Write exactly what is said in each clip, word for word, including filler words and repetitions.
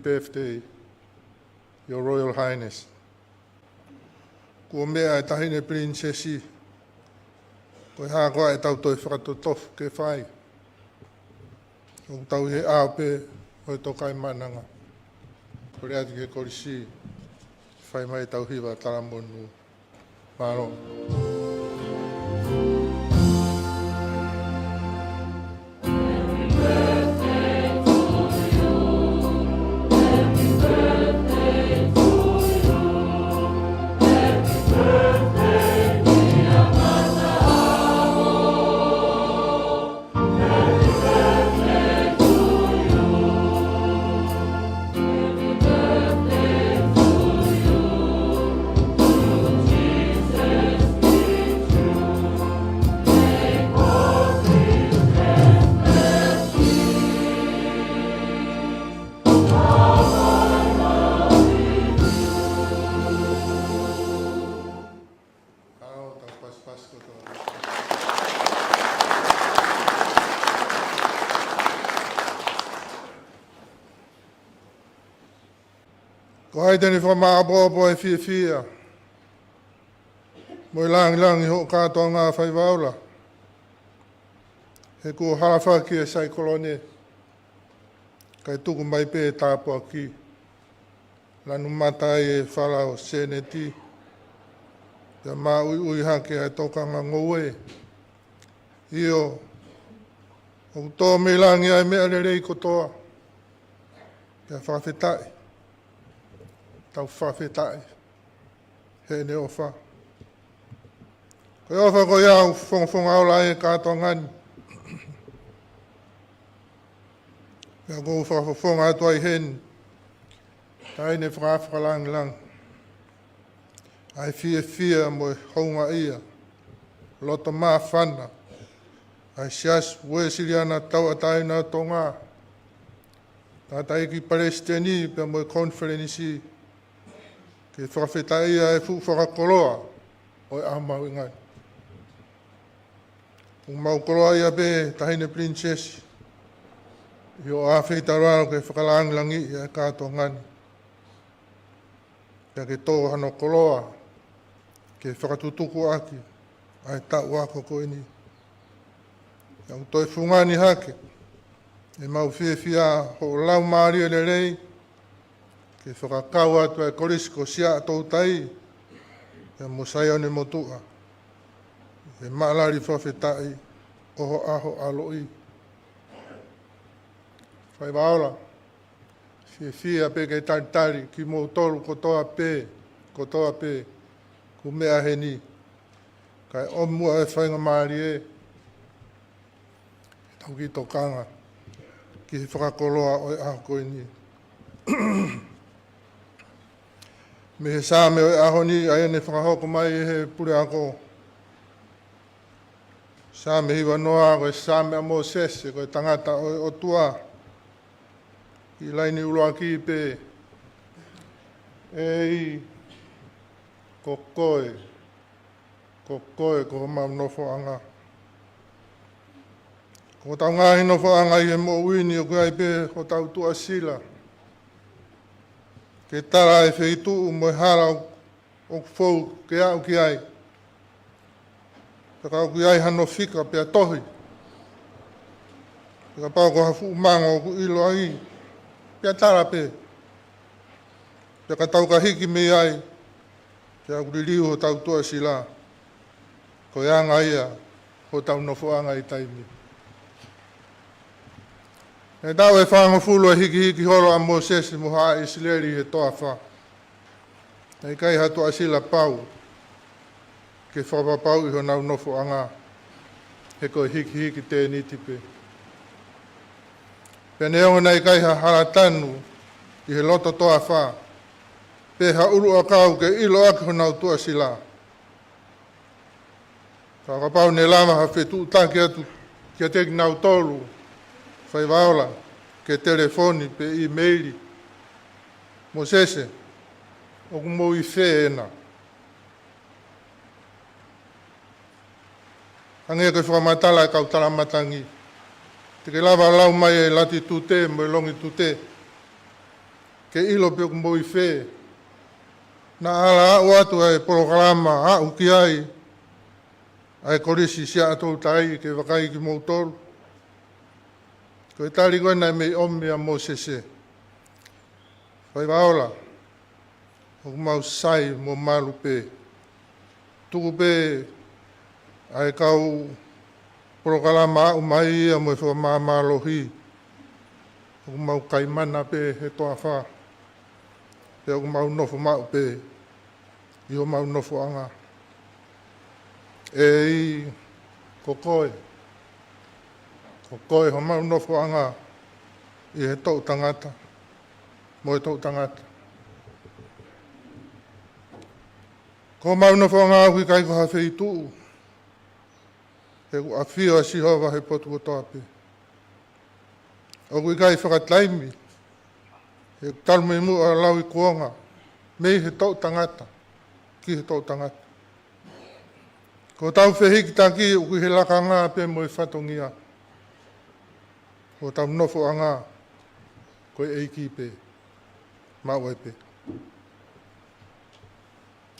birthday, Your Royal Highness. Kuo meʻa e Taʻahine Pilinisesi, ko e hā koā ʻetau toe fakatotofu ke fai? ʻOku tau ʻi he ʻao pē ʻo e tokaimaʻananga. Kole atu ki he kolisi, fai mai ʻetau hiva talamonū. Mālō. Ko hai te ne fakamāʻopoʻopo e fiefia mo e langilangi hoʻo kātoanga Faivaola? He kuo halafaki e saikolone, kae tuku mai pē e tāpuaki. Lanu mata ai e fala ʻo Seneti, pea māʻuiʻui hake ʻa e tokanga ngoue. ʻIo, ʻoku tō mei langi ʻa e meʻa lelei kotoa. Pea fakafetaʻi, tau fakafetaʻi heʻene ʻofa. Ko e ʻofa ko ia ʻoku fofonga ola ai e kātoanga ni. Pea ʻoku ou fakafofonga atu ai heni, Taʻahine Fakaafe Fakalangilangi, ʻa e fiefia mo e houngaʻia, loto māfana ʻa e Siasi Uēsiliana Tauʻatāina ʻo Tonga, Tangataʻeiki Palesiteni pea mo e konifelenisi, ke fakafetaʻia e fuʻu fakakoloa ʻo e ʻaho mahuʻinga ni. ʻOku mau koloaʻia pē Taʻahine Pilinisesi, ʻi hoʻo ʻāfeitaulalo ke fakalangilangiʻi ʻa e kātoanga ni. Pea ke tō hano koloa ke fakatutuku ʻaki ʻa e taʻu ako ko eni. Pea ʻoku toe fungani hake ʻemau fiefia hoʻo laumālie lelei, ke fakakau atu ʻa e Kolisi ko Siaʻatoutai pea mo Saione Motuʻa, ʻi he maʻalali fakafetaʻi ʻo ho ʻaho ʻaloʻi. Faivaola, fiefia pē ke talitali kimoutolu kotoa pē, kotoa pē, kuo meʻa heni, kae ʻomi muʻa e faingamālie ʻetau kiʻi tokanga ki he fakakoloa ʻo e ʻaho ko eni. Mei he Saame ʻo e ʻaho ni, ʻa ia ne fakahoko mai ʻe he puleako. Saame hivanoa, ko e Saame ʻa Mōsese, ko e tangata ʻo e ʻOtua. ʻI he laine ʻuluaki pē: ʻEiki, ko koe, ko koe ko homau nofoʻanga. Ko hotau ngaahi nofoʻanga ʻi he moʻui ni ʻoku ʻi ai pē hotau tuʻasila ke tala e feituʻu mo e hala ʻoku fou ke aʻu ki ai. Pea ka ʻoku ʻi ai hano fika pea tohi, pea kapau ko ha fuʻu manga ʻoku ʻiloange, pea tala pē. Pea ka tau ka hiki mei ai, pea ʻoku liliu hotau tuʻasila. Ko e anga ia hotau nofoʻanga ʻi taimi. ʻI he taʻu ʻe fāngofulu e hikihiki holo ʻa Mōsese mo Haʻa ʻIsileli he toafa, naʻe ʻikai ha tuʻasila pau ke fakapapauʻi honau nofoʻanga, he ko e hikihiki tēniti pē. Pea neongo naʻe ʻikai ha hala tanu ʻi he loto toafa, pe ha ʻuluʻakau ke ʻilo ʻaki honau tuʻasila, ka kapau ne lava ha fetuʻutaki atu kiate kinautolu, Faivaola, ke telefoni pe ʻīmeili: Mōsese, ʻoku mou ʻi fē ena? Hangē ko e fakamatala ʻa e kau talamatangi, te ke lava ʻo lau mai e latitute mo e longitute. ke ʻilo pe ʻoku mou ʻi fē. Naʻa ala aʻu atu ʻa e polokalama aʻu ki ai ʻa e Kolisi Siaʻatoutai ke vakai kimoutolu. Ko e tali ko ē naʻe mei ʻomi ʻa Mōsese. Faiva Ola, ʻoku mau sai mo malu pē. Tuku pē ʻa e kau polokalama aʻu mai ia mo e fakamāmālohi. ʻOku mau kaimana pē he toafa. Pea ʻoku mau nofo maʻu pē ʻi homau nofoʻanga. ʻEiki, ko koe. Ko koe homau nofoʻanga ʻi he toʻutangata mo e toʻutangata. Ko homau nofoʻanga ʻoku ʻikai ko ha feituʻu. He ʻoku ʻafio ʻa Sihova he potu kotoa pē. ʻOku ʻikai fakataimi. He ʻoku talu mei muʻa ʻa e lau ʻi kuonga, mei he toʻutangata ki he toʻutangata. Ko hotau fehikitaki ʻoku ʻi he lakanga pē mo e fatongia. Ko hotau nofoʻanga ko e ʻEiki pē, maʻu ai pē.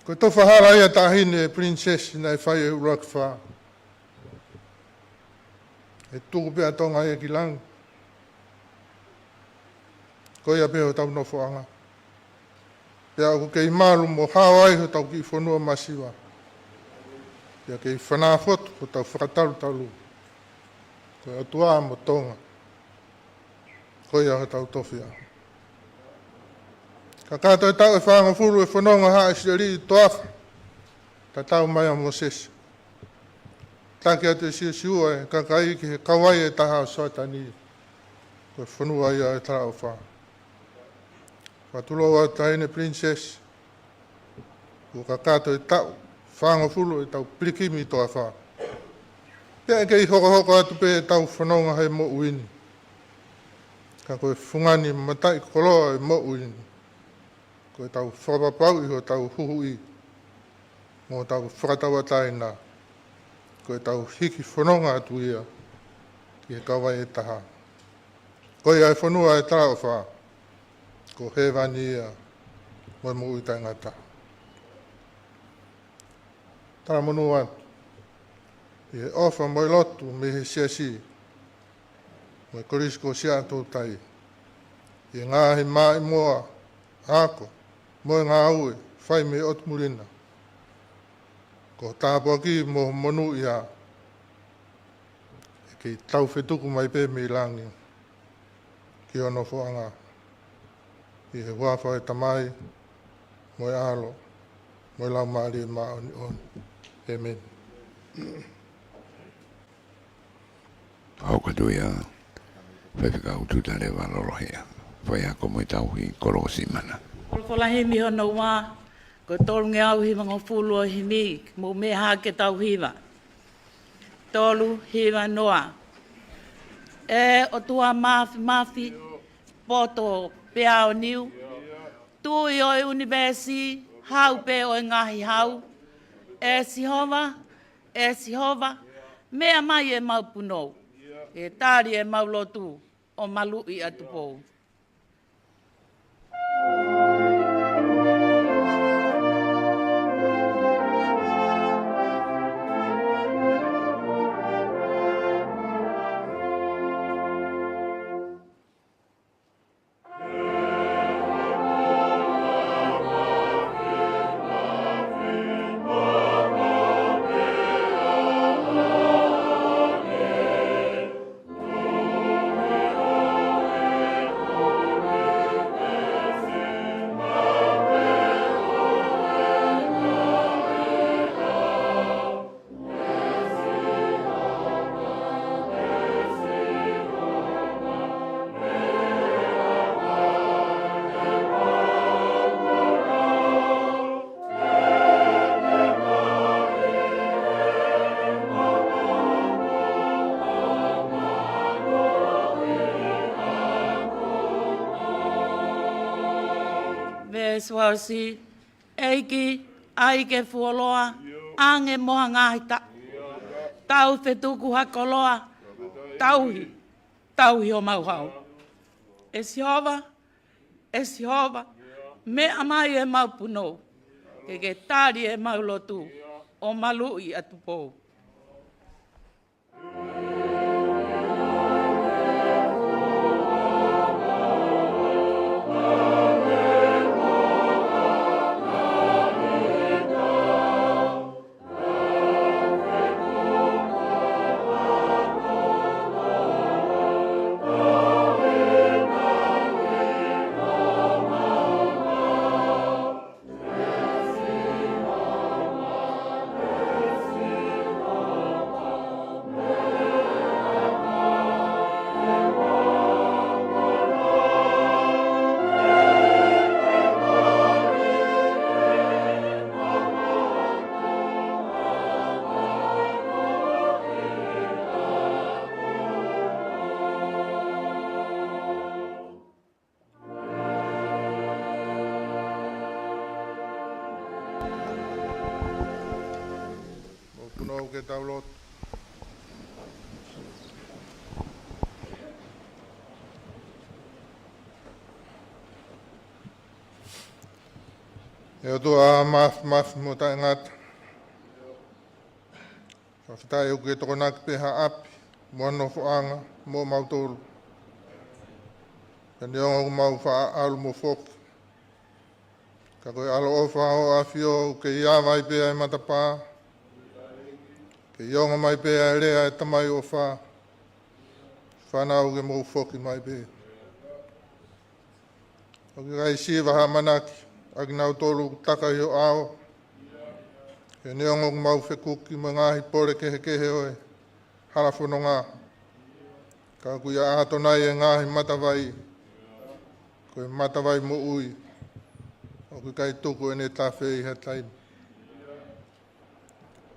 Ko e tofa hala ia Taʻahine Princess naʻe fai ʻe he ʻUluaki Fā. ʻE tuku pē ʻa Tonga ia ki langi. Ko ia pē hotau nofoʻanga. Pea ʻoku kei malu mo hao ai hotau kiʻi fonua masiva. Pea kei fanāfotu hotau fakatalutalu. Ko e ʻOtua mo Tonga. Ko ia hotau tofiʻa. Kakato e taʻu ʻe fāngofulu ʻe fononga ʻa Haʻa Sili ʻi Toafa. Tatau mai ʻa Mōsese. Taki atu ʻe Siosiua e kakai ki he kauvai ʻe taha ʻo Soatani. Ko e fonua ia ʻo e talaʻofa. Fakatulou atu Taʻahine Princess. Kuo kakato e taʻu fāngofulu ʻetau pilikimi ʻi Toafa. Pea ʻe kei hokohoko atu pē ʻetau fononga he moʻui ni. Ka ko e fungani mataʻikoloa ʻo e moʻui ni, ko ʻetau fakapapauʻi hotau huhuʻi mo hotau fakatauʻatāina, ko ʻetau hiki fononga atu ia ki he kauvai ʻe taha. Ko ia e fonua ʻo e talaʻofa, ko hēvani ia mo e moʻui taʻengata. Talamonū atu ʻi he ʻofa mo e lotu mei he Siasi mo e Kolisi ko Siaʻatoutai, ʻi he ngaahi maʻimoa, ako mo e ngāue fai mei ʻOtu Muli na. Ko e tāpuaki mo e monūʻia ʻe kei taufetuku mai pē mei langi ki ho nofoʻanga, ʻi he huafa ʻo e Tamai mo e ʻAlo mo e Laumālie Māʻoniʻoni. ʻĒmeni. Hoko atu ia, Faifekau Tutaleva Lolohea, faiako mo e tauhi, Kolosi Mana. Folofola himi hono ua, ko e tolungeau hivangofulu ʻo e himi, mou meʻa hake tau hiva. Tolu, hiva, noa. ʻE ʻOtua Māfimafi, poto pea ʻo niu, Tuʻi ʻo e ʻunivēsi, Hau pē ʻo e ngaahi hau. ʻE Sihova, ʻe Sihova, meʻa mai ʻemau punou, ke tali ʻemau lotu ʻo maluʻi ʻa Tupou. Veesi ua ʻosi. ʻEiki, ʻai ke fuoloa, ʻange mo ha ngaahi taʻu. Taufetuku ha koloa, tauhi, tauhi homau hau. ʻE Sihova, ʻE Sihova, meʻa mai ʻemau punou, ke ke tali ʻemau lotu ʻo maluʻi ʻa Tupou. Mou punou ke tau lotu. ʻE ʻOtua Māfimafi mo Taʻengata, fakafetaʻi ʻoku ke tokonaki pē ha ʻapi mo ha nofoʻanga moʻomautolu. Pea neongo ʻoku mau faʻa ʻalu mo foki, ka ko e ʻaloʻofa ʻo e ʻAfio ʻoku kei ava ai pē ʻa e matapā, kei ongo mai pē ʻa e lea ʻa e Tamai ʻofa, fānau ke mou foki mai pē. ʻOku ʻikai siva ha ʻamanaki ʻa kinautolu ʻoku taka ʻi ho ʻao, he neongo ʻoku mau fekuki mo e ngaahi pole kehekehe ʻo e hala fononga, ka ʻoku ʻi ʻAtonai e ngaahi matavai, ko e matavai moʻui, ʻoku ʻikai tuku ʻene tafe ʻi ha taimi.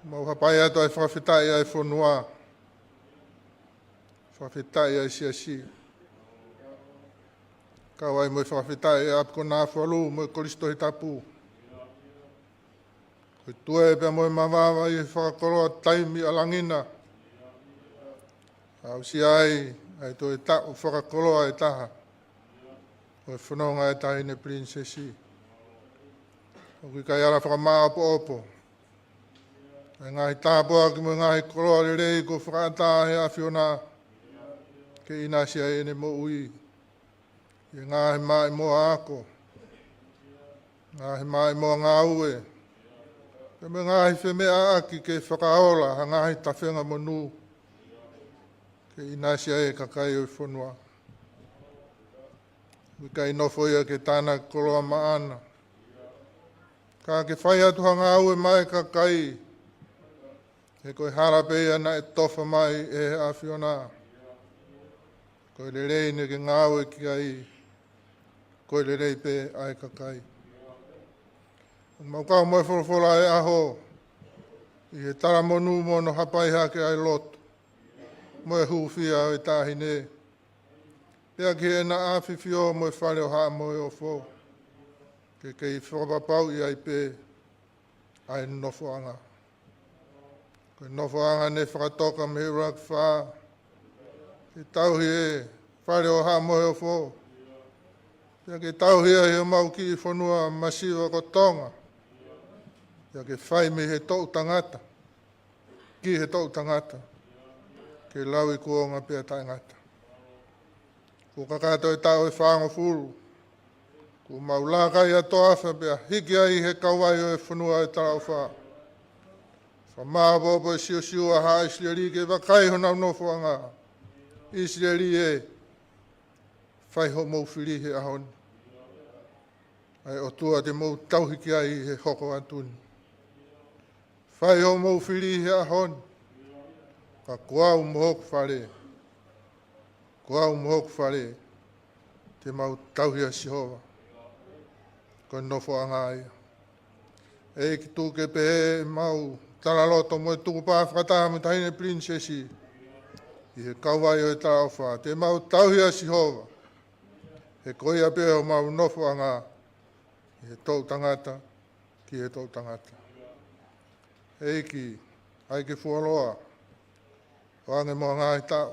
Mau hapai atu ʻa e fakafetaʻi ʻa e fonua, fakafetaʻi ʻa e siasi, kau ai mo e fakafetaʻi ʻa e ʻApikonā Falu mo e Kolisi Tohitapu. Ko e tuē pea mo e mavava ʻi he fakakoloa taimi ʻa langi na, aʻusia ai ʻa e toe taʻu fakakoloa ʻe taha ʻo e fononga ʻa e Taʻahine Pilinisesi. ʻOku ʻikai ala fakamāʻopoʻopo ʻa e ngaahi tāpuaki mo e ngaahi koloa lelei kuo fakaʻatā ʻe he ʻAfiona ke ʻinasi ai ʻene moʻui ʻi he ngaahi maʻimoa ako, ngaahi maʻimoa ngāue, pea mo e ngaahi femeʻaʻaki ke fakaola ha ngaahi tafenga monū ke ʻinasi ai e kakai ʻo e fonua. ʻOku ʻikai nofo ia ke tānaki koloa maʻana, ka ke fai atu ha ngāue maʻa e kakai, he ko e hala pē ia naʻe tofa mai ʻe he ʻAfiona. Ko e lelei naʻa ke ngāue ki ai, ko e lelei pē ʻa e kakai. Mau kau mo e folofola ʻo e ʻaho ʻi he talamonū mo hono hapai hake ʻa e lotu mo e hūfia ʻo e taʻahine, pea ki heʻena ʻAfifio mo e Fale ʻo Haʻa Moheofo, ke kei fakapapauʻi ai pē ʻa e nofoʻanga. Ko e nofoʻanga naʻe fakatoka mei he ʻUluaki Fā, ke tauhi e Fale ʻo Haʻa Moheofo, pea ke tauhi ai homau kiʻi fonua masiva ko Tonga, pea ke fai mei he toʻu tangata ki he toʻu tangata, ke lauikuonga pea taʻengata. Kuo kakato e taʻu ʻe fāngofulu, kuo mau laka ʻi ha toafa pea hiki ai he kauvai ʻo e fonua ʻo e talaʻofa. Fakamāʻopoʻopo e siosio ʻa haʻa ʻIsileli ke vakai honau nofoʻanga. ʻIsileli ē, fai hoʻomou fili he ʻaho ni, ʻa e ʻOtua te mou tauhi ki ai he hoko atu ni. Fai hoʻomou fili he ʻaho ni, ka ko au mo hoku fale, ko au mo hoku fale, te mau tauhi ʻa Sihova. Ko e nofoʻanga ia. ʻEiki, tuku ke pehē ʻemau talaloto mo e tukupā fakataha mo e Taʻahine Pilinisesi ʻi he kauvai ʻo e talaʻofa, te mau tauhi ʻa Sihova, he ko ia pē homau nofoʻanga ʻi he toʻu tangata ki he toʻu tangata. ʻEiki, ʻai ke fuoloa, ʻo ange mo ha ngaahi taʻu,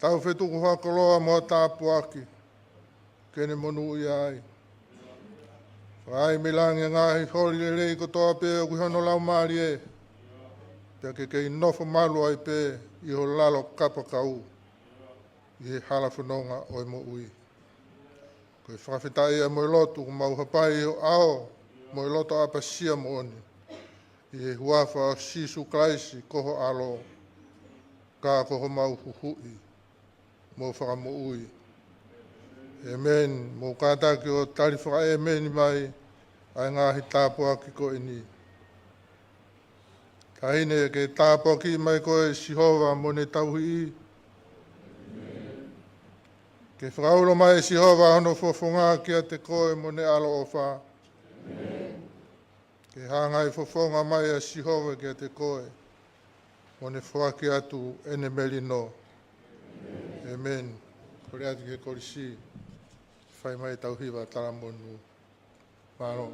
taʻu fetuku fakakoloa mo ha tāpuaki, ke ne monūʻia ai. Fakaai mei langi ʻa e ngaahi holi lelei kotoa pē ʻoku ʻi hono laumālie, pea ke kei nofo malu ai pē ʻi ho lalo kapakau ʻi he hala fononga ʻo e moʻui. Ko e fakafetaʻi ia mo e lotu ʻoku mau hapai ʻi ho ʻao mo e loto ʻapasia moʻoni, ʻi he huafa ʻo Sīsū Kalaisi ko ho ʻAlo, ka ko homau Huhuʻi mo Fakamoʻui. ʻĒmeni. Mou kātaki ʻo tali fakaʻēmeni mai ʻa e ngaahi tāpuaki ko eni. Taʻahine, ke tāpuakiʻi mai koe ʻe Sihova mo ne tauhi. Ke fakaulo mai ʻe Sihova hono fofonga kiate koe mo ne ʻaloʻofa. Ke hangai fofonga mai ʻa Sihova kiate koe mo ne foaki atu ʻene melino. ʻĒmeni. Kole atu ki he kolisi, fai mai ʻetau hiva talamonū. Mālō.